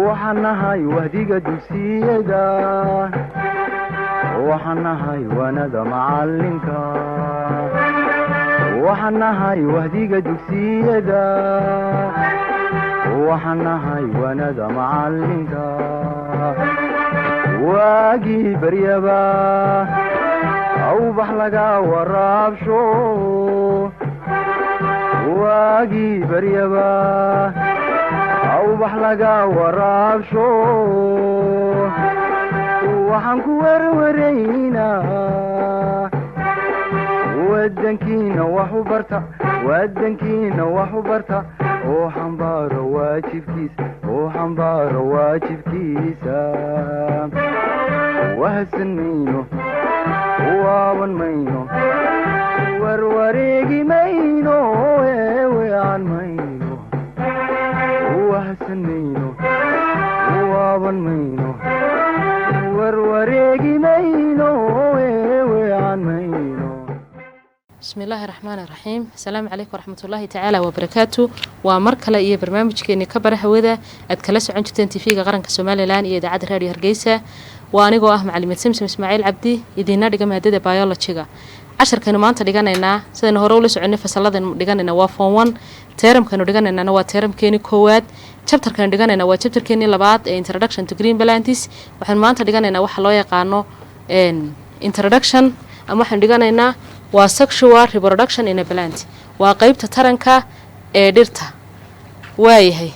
Waxaan nahay wahdiga dugsiyada, waxaan nahay waanada macalinka, waxaan nahay wahdiga dugsiyada, waxaan nahay waanada macalinka. Waagii baryaba awbax laga waraabsho, waagii baryaba awbax laga waraabsho, waxaan ku werwaraynaa wadankiina wax u barta, wadankiina wax u barta, oo xambaaro waajibkiisa, oo xambaaro waajibkiisa. Wahadsan mayno, waaban mayno, warwareegi mayno, eeweecan mayno. Wahadsan mayno, waaban mayno, warwareegi mayno, eeweecan mayno. Bismi illaahi raxmaan iraxiim. Asalaamu calaykum waraxmatullaahi tacaala wabarakaatu. Waa mar kale iyo barnaamijkeeni ka bara hawada aad kala socon jirteen TV-ga Qaranka Somalilan iyo Idaacadda Raadiyo Hargeysa. Waa anigoo ah macalimad Samsom Ismaaciil Cabdi, idiina dhiga maadada biologyga. Casharkaynu maanta dhiganaynaa, sidaynu hore ula soconay fasaladaynu dhiganayna waa form one, termkaynu dhiganaynana waa termkeeni koowaad, chapterkaynu dhiganayna waa chapterkeeni labaad ee Introduction to Green Plants. Waxaynu maanta dhiganaynaa waxa loo yaqaano introduction, ama waxaynu dhiganaynaa waa sexual reproduction in a plant, waa qeybta taranka ee dhirta. Waayahay,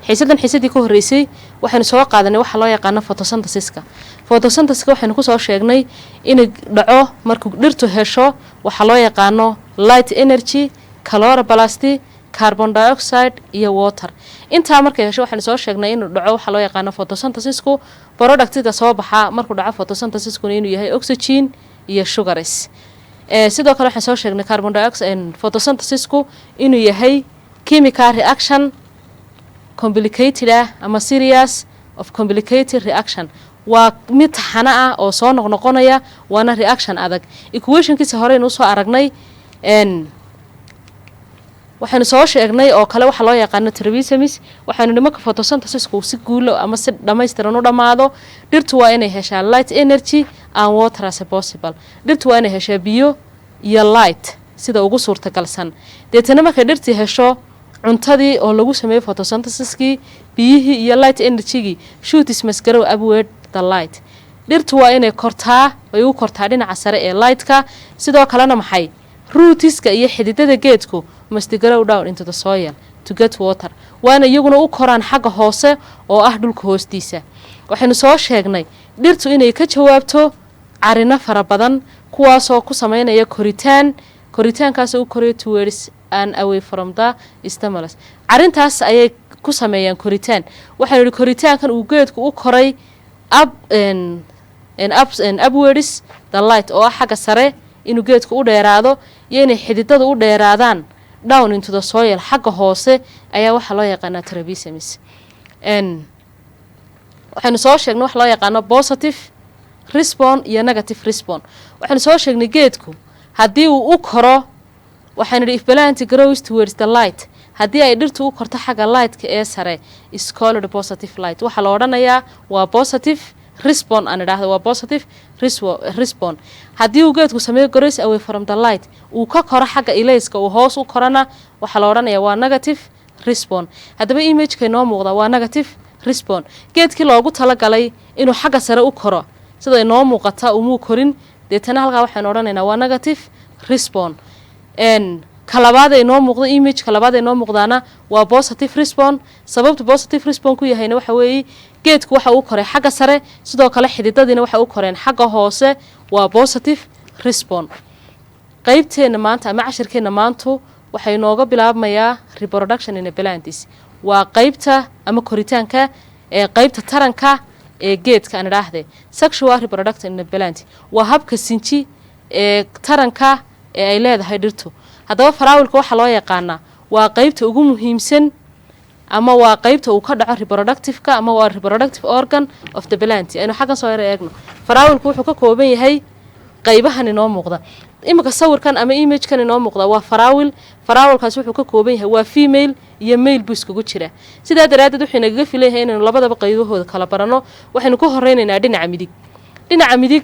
xiisadan xiisadii ka horreysay waxaynu soo qaadanay waxa loo yaqaano photosynthesiska. Photosynthesiska waxaynu kusoo sheegnay inay dhaco markuu dhirtu hesho waxaa loo yaqaano light energy, chloroplast, carbon dioxide iyo water. Intaa markay hesho, waxaynu soo sheegnay inuu dhaco waxaa loo yaqaano photosynthesisku. Productida soo baxa markuu dhaco photosynthesiskuna inuu yahay oxygen iyo sugars. Sidoo kale waxaan soo sheegnay carbon dioxide photosynthesisku inuu yahay chemical reaction complicated ah ama series of complicated reaction, waa mid taxano ah oo soo noqnoqonaya, waana reaction adag. Equationkiisa horeynu usoo aragnay. Waxaynu soo sheegnay oo kale waxaa loo yaqaano tropisms. Waxaynu nimanka photosynthesisku si guulo ama si dhammaystiran u dhammaado, dhirtu waa inay heshaa light energy and water as possible. Dhirtu waa inay heshaa biyo iyo light sida ugu suurtagalsan. Deetana markay dhirtii hesho cuntadii oo lagu sameeyey photosynthesiskii, biyihii iyo light energygii, shoots must grow upward the light. Dhirtu waa inay kortaa, ay u kortaa dhinaca sare ee lightka. Sidoo kalena maxay? Rootska iyo xididada geedku must grow down into the soil to get water, waana iyaguna u koraan xagga hoose oo ah dhulka hoostiisa. Waxaynu soo sheegnay dhirtu inay ka jawaabto carino fara badan, kuwaasoo ku sameynaya koritaan, koritaankaasoo u korayo towards and away from the stimulus. Carintaas ayay ku sameeyaan koritaan. Waxaynu idhi koritaankan uu geedku u koray up upwards the light, oo ah xagga sare inuu geedku u dheeraado iyo inay xididadu u dheeraadaan down into the soil, xagga hoose, ayaa waxaa loo yaqaanaa tropisms. Waxaynu soo sheegnay wax loo yaqaano positive response iyo negative response. Waxaynu soo sheegnay geedku haddii uu u koro, waxaynu idhi if plant grows towards the light, haddii ay dhirtu u korto xagga lightka ee sare, is called positive light. Waxaa la odhanayaa waa positive response, aan idhaahdo waa positive response. Haddii uu geedku sameeyo grows away from the light, uu ka koro xagga ilayska, uu hoos u korana, waxaa la odhanayaa waa negative response. Haddaba imageka inoo muuqda waa negative response. Geedkii loogu talagalay inuu xagga sare u koro, sida inoo muuqata umuu korin. Deetana halkaa waxaynu odhanaynaa waa negative response. Ka labaad ee inoo muuqda, imageka labaad ee inoo muuqdaana waa positive response. Sababta positive response ku yahayna waxa weeye geedku waxa uu koray xagga sare, sidoo kale xididadiina waxa u koreen xagga hoose, waa positive response. Qaybteenna maanta ama cashirkeenna maantu waxay inooga bilaabmayaa reproduction in plants, waa qaybta ama koritaanka ee qaybta taranka ee geedka, aan idhaahde sexual reproduction in plant, waa habka sinji ee taranka ee ay leedahay dhirtu. Haddaba flowerka waxaa loo yaqaanaa waa qeybta ugu muhiimsan ama waa qeybta uu ka dhaco reproductive-ka ama waa reproductive organ of the plant. Aynu xaggan soo yaro eegno. Flowerku wuxuu ka kooban yahay Qaybahan inoo muuqda iminka, sawirkan ama imagekan inoo muuqda, waa flower. Flowerkaas wuxuu ka kooban yahay waa female iyo male buu iskugu jira. Sidaa daraaddeed wuxuu inagaga filan yahay inaynu labadaba qaybahooda kala baranno. Waxaynu ku horeynaynaa dhinaca midig. Dhinaca midig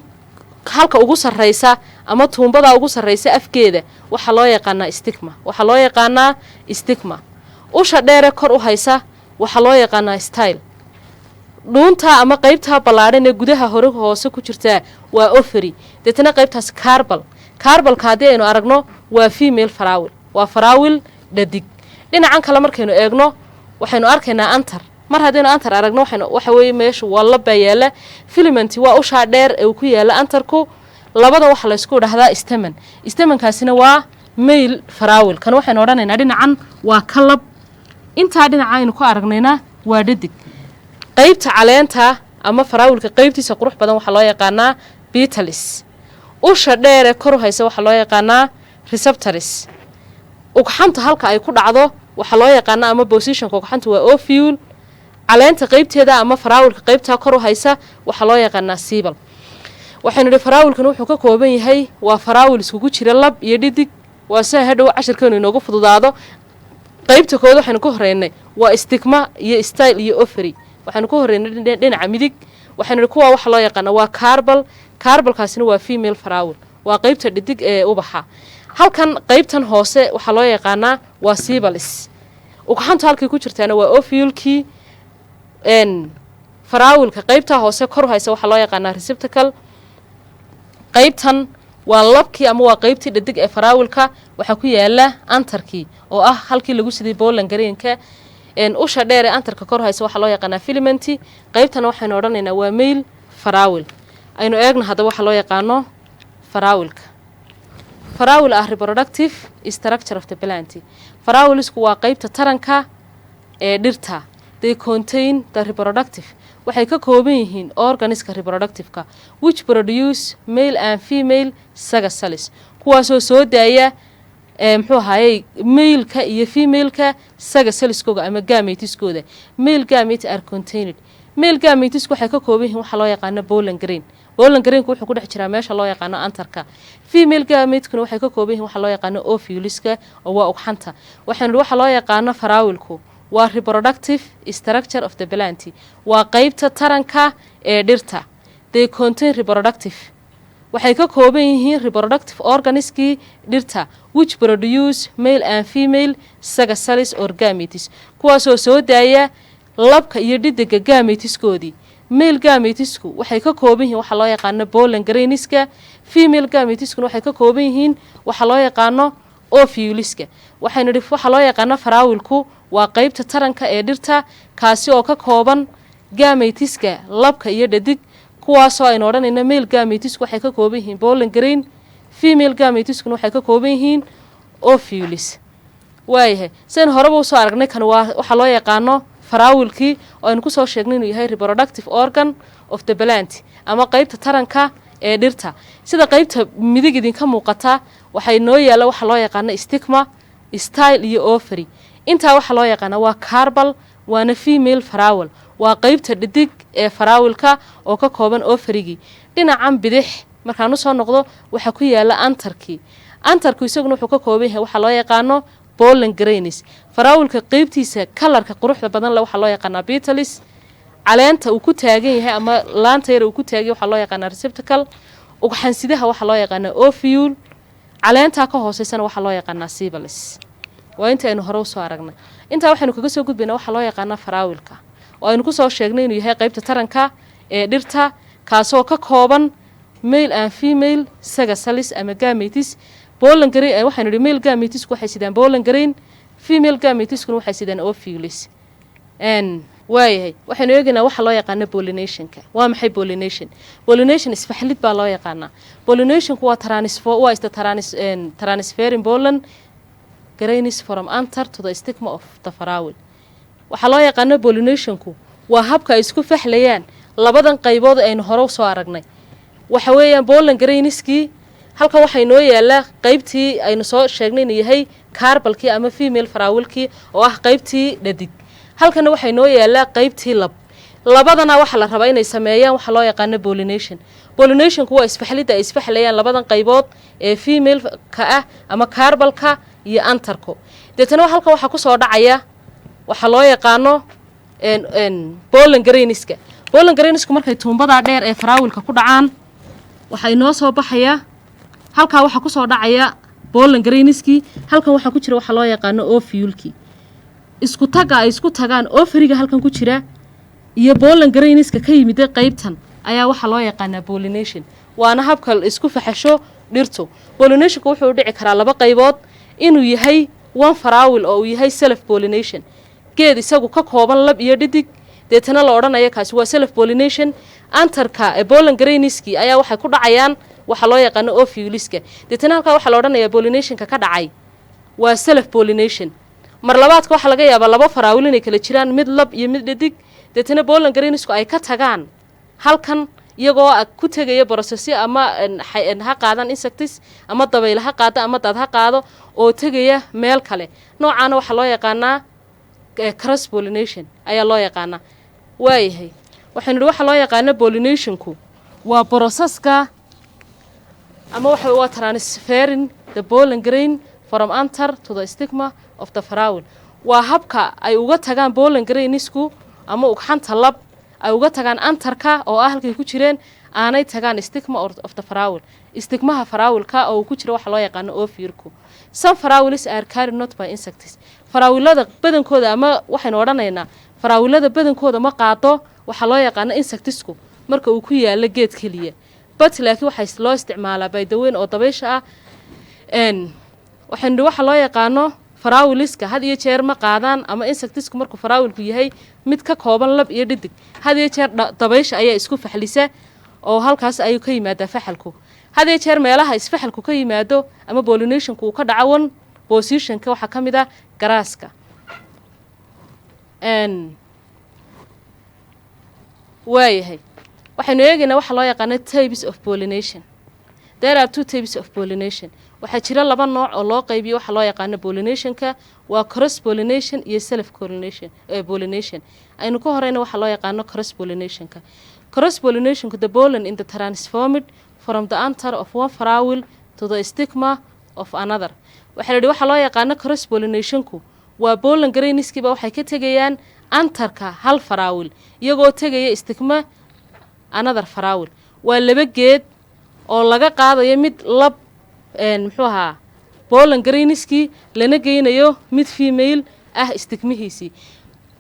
halka ugu sarreysa ama tuumbada ugu sarreysa afkeeda waxaa loo yaqaanaa stigma. Waxaa loo yaqaanaa stigma. Usha dheere kor u haysa waxaa loo yaqaanaa style. Dhuuntaa ama qaybtaa ballaadhan ee gudaha hore hoose ku jirtaa waa ovary. Deetana qaybtaas carpel. Carpelka haddii aynu aragno waa female flower, waa flower dhadig. Dhinacan kale markaynu eegno waxaynu arkaynaa anther. Mar haddaynu anther aragno, waxaynu waxa weeye meesha waa labbaa yaala. Filament waa ushaa dheer ee uu ku yaala antherku. Labada waxaa laysku dhahdaa stamen. Stamenkaasina waa male flower. Kan waxaynu odhanaynaa dhinacan waa kalab, intaa dhinaca aynu ku aragnayna waa dhadig. Qaybta caleenta ama flowerka qaybtiisa qurux badan waxaa loo yaqaanaa petals. Usha dheer ee kor u haysa waxaa loo yaqaanaa receptacles. Ugxanta halka ay ku dhacdo waxaa loo yaqaanaa ama positionka ugxanta waa ovule. Caleenta qaybteeda ama flowerka qaybtaa kor u haysa waxaa loo yaqaanaa sepal. Waxaynu idhi flowerkan wuxuu ka kooban yahay waa flower iskugu jira lab iyo dhidig. Waa sia hadhow cashirkeenu inoogu fududaado. Qaybta kood waxaynu ka horeynay waa stigma iyo style iyo ovary. Waxaynu ka horeynay dhinaca midig. Waxaynu idhi kuwa waxa loo yaqaana waa carpel. Carpelkaasina waa female flower, waa qaybta dhidig ee ubaxa. Halkan qaybtan hoose waxaa loo yaqaanaa waa sepals. Ugxantu halkay ku jirtaana waa ovulekii. Flowerka qaybtaa hoose kor haysa waxaa loo yaqaanaa receptacle. Qaybtan waa labkii ama waa qaybtii dhadig ee flowerka. Waxaa ku yaala antherkii oo ah halkii lagu siday pollen grainka. Usha dheer ee antherka kor haysa waxaa loo yaqaanaa filament. Qaybtana waxaynu odhanaynaa waa male flower. Aynu eegno haddaba waxaa loo yaqaano flowerka. Flower ah reproductive structure of the plant. Flowersku waa qaybta taranka ee dhirta. They contain the reproductive, waxay ka kooban yihiin organska reproductive-ka, which produce male and female sex cells, kuwaasoo soo daaya muxuu ahaayey maleka iyo femaleka sex cellskooga ama gameteskooda. Male gamete are contained, male gametesku waxay ka kooban yihiin waxaa loo yaqaano pollen grain. Pollen grainku wuxuu ku dhex jiraa meesha loo yaqaano antherka. Female gametekuna waxay ka kooban yihiin waxaa loo yaqaano ovuleska oo waa ugxanta. Waxaynu waxaa loo yaqaano flowerku waa reproductive structure of the plant, waa qeybta taranka ee dhirta. They contain reproductive, waxay ka kooban yihiin reproductive organskii dhirta, which produce male and female sex cells or gametes, kuwaasoo soo daaya labka iyo dhidiga gameteskoodii. Male gametesku waxay ka kooban yihiin waxaa loo yaqaano pollen grainska. Female gameteskuna waxay ka kooban yihiin waxaa loo yaqaano ovuleska. Waxaynu idhi waxaa loo yaqaano flowerku waa qeybta taranka ee dhirta, kaasi oo ka kooban gameteska labka iyo dhadig, kuwaasoo aynu odhanayno male gametesku waxay ka kooban yihiin pollen grain, female gameteskuna waxay ka kooban yihiin ovules. Waayahay, sidaynu horeba usoo aragnay, kan waa waxaa loo yaqaano flowerkii oo aynu kusoo sheegnay inuu yahay reproductive organ of the plant ama qeybta taranka ee dhirta. Sida qeybta midig idinka muuqata, waxay noo yaalla waxaa loo yaqaano stigma, style iyo ovary. Intaa waxaa loo yaqaana waa carpel, waana female flower, waa qeybta dhidig ee flowerka oo ka kooban ovarygii. Dhinacan bidix markaan usoo noqdo waxaa ku yaala antherkii. Antherku isaguna wuxuu ka kooban yahay waxaa loo yaqaano pollen grains. Flowerka qeybtiisa colourka quruxda badan le waxaa loo yaqaanaa petals. Caleenta uu ku taagan yahay ama laanta yar uu ku taagan yahay waxaa loo yaqaanaa receptacle. Ugxansidaha waxaa loo yaqaanaa ovule. Caleentaa ka hooseysana waxaa loo yaqaanaa sepals. Waa inta aynu hore usoo aragnay. Intaa waxaynu kaga soo gudbaynaa waxaa loo yaqaanaa flowerka oo aynu kusoo sheegnay inuu yahay qeybta taranka ee dhirta, kaasoo ka kooban male and female sex cells ama gametes, pollen grain. Waxaynu idhi male gametesku waxay sidaan pollen grain, female gameteskuna waxay sidaan ovules. Waayahay, waxaynu eegaynaa waxa loo yaqaano pollinationka. Waa maxay pollination? Pollination isfaxlid baa loo yaqaanaa. Pollinationku waa transfer, waa is the transferring pollen grains from anther to the stigma of the flower. Waxaa loo yaqaano pollinationku waa habka ay isku faxlayaan labadan qaybood aynu hore usoo aragnay. Waxa weeyaan pollen grainskii. Halkan waxaa inoo yaallaa qaybtii aynu soo sheegnay inuu yahay carpelkii ama female flowerkii oo ah qaybtii dhadig. Halkana waxaa inoo yaallaa qaybtii lab. Labadana waxaa la rabaa inay sameeyaan waxaa loo yaqaano pollination. Pollinationku waa isfaxlidda ay isfaxlayaan labadan qaybood ee female-ka ah ama carpelka iyo antherku. Deetana halkan waxaa kusoo dhacaya waxaa loo yaqaano pollen grainska. Pollen grainsku markay tuumbadaa dheer ee flowerka ku dhacaan, waxaa inoo soo baxaya halkaa waxaa kusoo dhacaya pollen grainskii. Halkan waxaa ku jira waxaa loo yaqaano ovulekii. Isku tagga ay isku tagaan ovaryga halkan ku jira iyo pollen grainska ka yimida qaybtan ayaa waxaa loo yaqaanaa pollination, waana habka isku faxasho dhirtu. Pollinationka wuxuu u dhici karaa laba qaybood: inuu yahay one flower oo uu yahay self pollination, geed isagu ka kooban lab iyo dhidig, deetana la odhanaya kaasi waa self pollination. Antherka pollen grainski ayaa waxay ku dhacayaan waxaa loo yaqaano ovuleska. Deetana halkaa waxaa la odhanayaa pollinationka ka dhacay waa self pollination. Mar labaadka waxaa laga yaabaa laba flower inay kala jiraan, mid lab iyo mid dhidig, deetana pollen grainsku ay ka tagaan halkan iyagoo ku tegaya processyo, ama ha qaadan insects ama dabayl ha qaado ama daad ha qaado, oo tegaya meel kale. Noocaana waxaa loo yaqaanaa cross pollination ayaa loo yaqaanaa. Waayahay, waxaynu nidhi waxaa loo yaqaana pollinationku waa processka ama waxa waa transferring the pollen grain from anther to the stigma of the flower. Waa habka ay uga tagaan pollen grainsku ama ugxanta lab ay uga tagaan antherka oo ah halkay ku jireen, aanay tagaan stigma of the flower, stigmaha flowerka oo uu ku jiro waxa loo yaqaano ovuleku. Some flowers are carried not by insects. Flowerada badankooda ama waxaynu odhanaynaa flowerada badankooda ma qaado waxaa loo yaqaano insectsku marka uu ku yaalo geed keliya, but laakiin waxaa loo isticmaalaa by the wind oo dabaysha ah. Waxaynu waxa loo yaqaano flowerska had iyo jeer ma qaadaan ama insectsku markuu flowerku yahay mid ka kooban lab iyo dhidig, had iyo jeer dabaysha ayaa isku faxlisa oo halkaas ayuu ka yimaadaa faxalku. Had iyo jeer meelaha isfaxalku ka yimaado ama pollinationku uu ka dhaco one positionka waxaa ka mid ah grasska. Waayahay, waxaynu eegaynaa waxaa loo yaqaano types of pollination. There are two types of pollination. Waxaa jira laba nooc oo loo qaybiyo waxaa loo yaqaano pollinationka: waa cross pollination iyo self pollination. Pollination aynu ka horeyna waxaa loo yaqaano cross pollinationka. Cross pollinationka, the pollen in the transformed from the anther of one flower to the stigma of another. Waxaa la yidhi waxaa loo yaqaano cross pollinationku waa pollen grainskiiba waxay ka tegayaan antherka hal flower iyagoo tegaya stigma another flower. Waa laba geed oo laga qaadayo mid lab, muxuu ahaa, pollen grainskii, lana geynayo mid female ah stigmihiisii.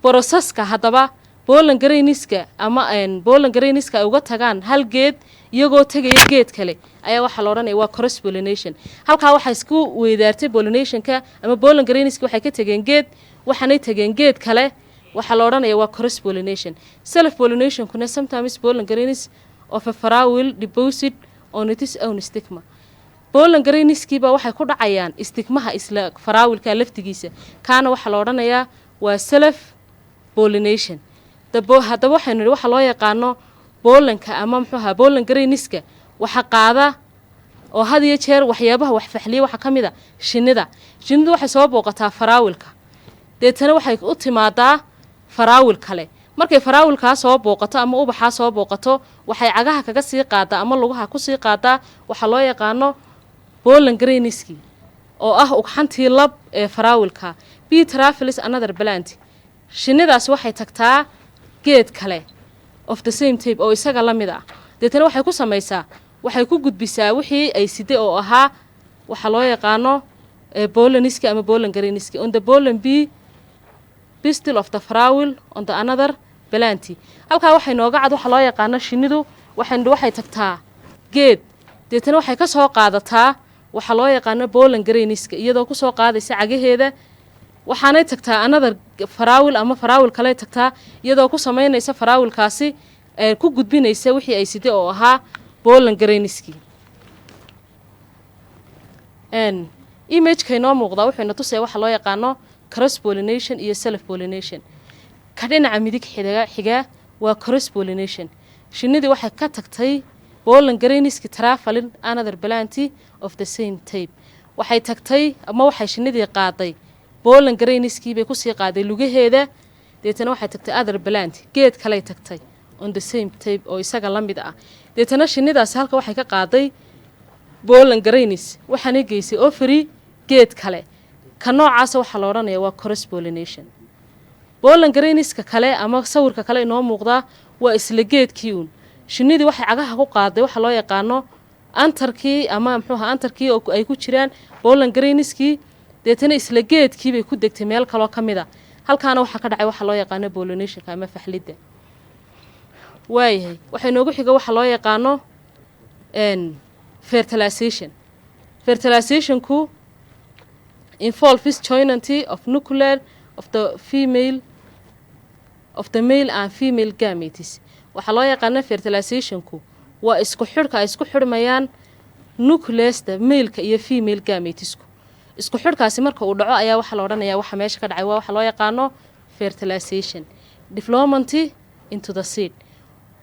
Processka haddaba pollen grainska ama pollen grainska ay uga tagaan hal geed iyagoo tegaya geed kale ayaa waxaa la odhanaya waa cross pollination. Halkaa waxaa isku weydaartay pollinationka ama pollen grainska waxay ka tegeen geed, waxaanay tegeen geed kale. Waxaa la odhanaya waa cross pollination. Self pollinationkuna, sometimes pollen grains of a flower deposit on its own stigma. Pollen grainskiiba waxay ku dhacayaan stigmaha isla flowerka laftigiisa, kaana waxaa la odhanayaa waa self pollination. Haddaba waxaynu nidhi waxaa loo yaqaano pollenka ama muxuu ahaa pollen grainska waxa qaada oo had iyo jeer waxyaabaha wax faxliya waxaa ka mid a shinnida. Shinnidu waxay soo booqataa flowerka, deetana waxay u timaadaa flower kale. Markay flowerkaa soo booqato ama ubaxaa soo booqato, waxay cagaha kaga sii qaadaa ama lugaha kusii qaadaa waxaa loo yaqaano pollen grainski oo ah ugxantii lab ee flowerka. Bee travels another plant. Shinnidaas waxay tagtaa geed kale of the same type oo isaga la mid ah. Deetana waxay ku samaysaa, waxay ku gudbisaa wixii ay siday oo ahaa waxaa loo yaqaano polleniski ama pollen grainski on the pollen bee pistil of the flower on the another plant. Halkaa waxay nooga cad waxaa loo yaqaano shinnidu waxay tagtaa geed, deetana waxay ka soo qaadataa waxaa loo yaqaano pollen grainska iyadoo kusoo qaadaysa cagaheeda. Waxaanay tagtaa another flower ama flower kale tagtaa iyadoo ku samaynaysa flowerkaasi ku gudbinaysa wixii ay siday oo ahaa pollen grainski. Imageka inoo muuqdaa wuxuu ina tusaya waxaa loo yaqaano cross pollination iyo self pollination. Ka dhinaca midig xiga xigaa waa cross pollination. Shinnidii waxay ka tagtay pollen grainski traveling another plant of the same type. Waxay tagtay ama waxay shinnidii qaaday pollen grainskii bay kusii qaaday lugaheeda, deetana waxay tagtay other plant, geed kaley tagtay. on the same type, oo isaga la mid ah. Deetana shinnidaasi halka waxay ka qaaday pollen grains, waxaanay geysay ovary geed kale. Ka noocaasa waxaa la odhanaya waa cross pollination. Pollen grainska kale ama sawirka kale inoo muuqdaa waa isla geedkii uun. Shinnidii waxay cagaha ku qaaday waxa loo yaqaano antherkii ama muxuuha antherkii oo ay ku jiraan pollen grainskii. Deetana isla geedkii bay ku degtay meel kaloo ka mid a. Halkaana waxaa ka dhacay waxa loo yaqaano pollinationka ama faxlidda. Waayahay, waxaa inoogu xiga waxa loo yaqaano fertilization. Fertilizationku involves joining of nuclear of the female of the male and female gametes. Waxaa loo yaqaana fertilizationku waa isku xidhka ay isku xidhmayaan nucleusta maleka iyo female gametesku. Isku xidhkaasi marka uu dhaco ayaa waxaa la odhanaya waxa meesha ka dhacay waa waxa loo yaqaano fertilization. Development into the seed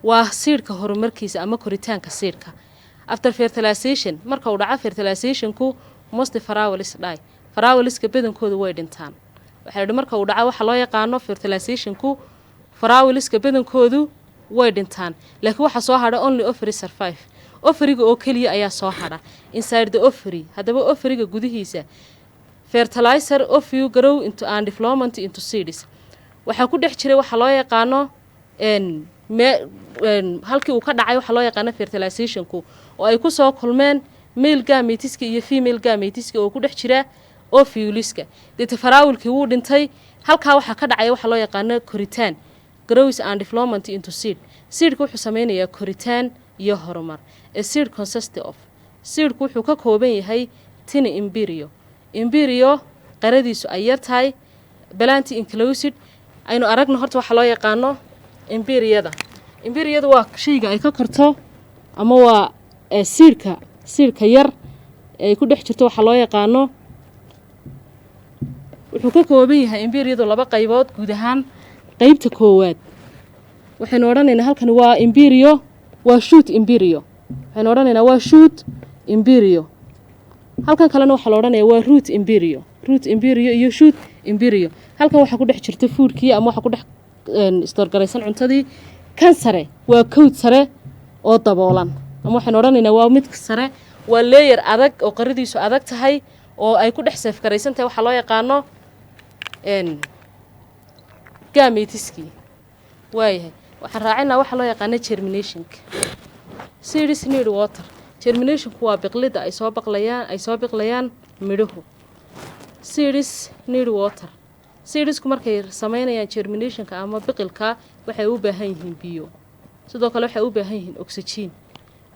waa seedka horumarkiisa ama koritaanka seedka. After fertilization, marka uu dhaco fertilizationku, most flowers die, flowerska badankoodu way dhintaan. Waxaa la marka uu dhaco waxa loo yaqaano fertilizationku, flowerska badankoodu way dhintaan, laakiin waxaa soo hadha only ovary survive, ovaryga oo keliya ayaa soo hadha. Inside the ovary, haddaba ovaryga gudihiisa, fertilizer ovule grow into and development into seeds. Waxaa ku dhex jiray waxaa loo yaqaano halkii uu ka dhacay waxaa loo yaqaano fertilizationku oo ay kusoo kulmeen male gameteska iyo female gameteska oo ku dhex jira ovuleska. Deeta flowerkii wuu dhintay. Halkaa waxaa ka dhacaya waxaa loo yaqaano koritaan, growth and development into seed. Seedka wuxuu sameynayaa koritaan iyo horumar. A seed consist of, seedku wuxuu ka kooban yahay tiny embryo, embryo qaradiisu ay yar tahay, plant enclosed. Aynu aragno horta waxaa loo yaqaano embryoda. Embryoda waa shayga ay ka korto ama waa seedka, seedka yar ee ay ku dhex jirto waxaa loo yaqaano. Wuxuu ka kooban yahay embryodu laba qaybood guud ahaan. Qeybta koowaad waxaynu odhanaynaa halkani waa embryo, waa shoot embryo. Waxaynu odhanaynaa waa shoot embryo. Halkan kalena waxaa la odhanaya waa root embryo. Root embryo iyo shoot embryo. Halkan waxaa ku dhex jirta foodkii ama waxaa ku dhex storegaraysan cuntadii. Kan sare waa coat sare oo daboolan, ama waxaynu odhanaynaa waa mid sare, waa layer adag oo qaridiisu adag tahay oo ay ku dhex safgaraysan tahay waxaa loo yaqaano gameteskii. Waayahay, waxaan raacinaa waxaa loo yaqaano germinationka. Seeds need water. Germinationku waa biqlidda ay soo baqlayaan, ay soo biqlayaan midhuhu. Seeds need water. Seedsku markay sameynayaan germinationka ama biqilka waxay u baahan yihiin biyo. Sidoo kale waxay u baahan yihiin oxygen,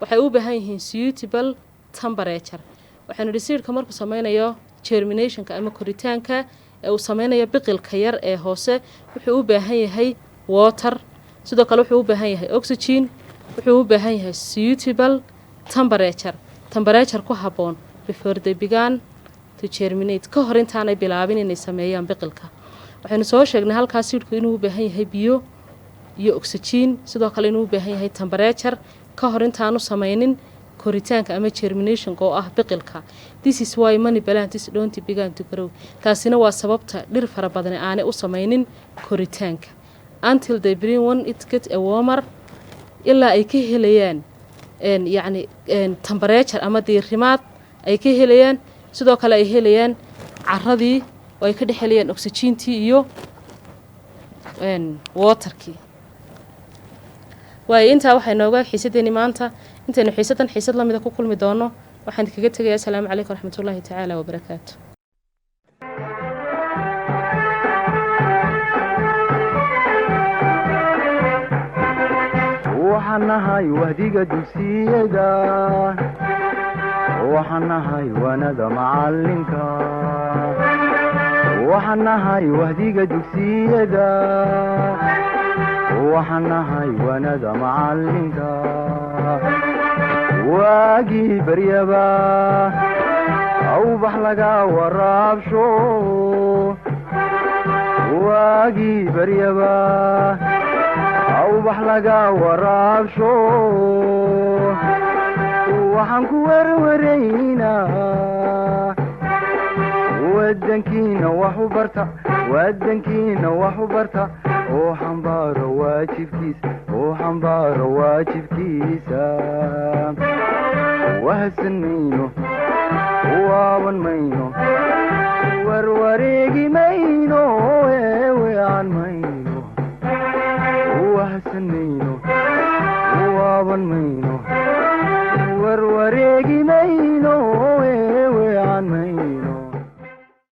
waxay u baahan yihiin suitable temperature. Waxaynu idhi seedka markuu sameynayo germinationka ama koritaanka ee uu sameynayo biqilka yar ee hoose, wuxuu u baahan yahay water, sidoo kale wuxuu u baahan yahay oxygen, wuxuu u baahan yahay suitable temperature, temperature ku habboon, before they began to germinate, ka hor intaanay bilaabin inay sameeyaan biqilka. Waxaynu soo sheegnay halkaa seedku inuu u baahan yahay biyo iyo oxygen, sidoo kale inuu u baahan yahay temperature ka hor intaanu sameynin koritaanka ama germinationka oo ah biqilka. This is why many plants don't begin to grow, taasina waa sababta dhir fara badan aanay u sameynin koritaanka, until they bring one it get a warmer, ilaa ay ka helayaan yacni temperature ama diirimaad ay ka helayaan, sidoo kale ay helayaan caradii oo ay ka dhex helayaan oxygentii iyo waterkii. Waayo, intaa waxay nooga xiisadeeni maanta. Intaynu xiisadan xiisad lamida ku kulmi doono, waxaan idinkaga tegayaa asalaamu calaykum waraxmatullaahi tacaala wabarakaatu. Waxaan nahay wahdiga dugsiyada, waxaan nahay waanada macalinka, waxaan nahay wahdiga dugsiyada, waxaan nahay waanada macalinka. Waagii baryaba awbax laga waraabsho, waagii baryaba awbax laga waraabsho, waxaan ku werwaraynaa wadankiina wax u barta, wadankiina wax u barta. Oo xambaaro waajibkiisa, oo xambaaro waajibkiisa. Wahsan mayno, waaban mayno, warwareegi mayno, eewean mayno. Wahsan mayno, waaban mayno, warwareegi mayno.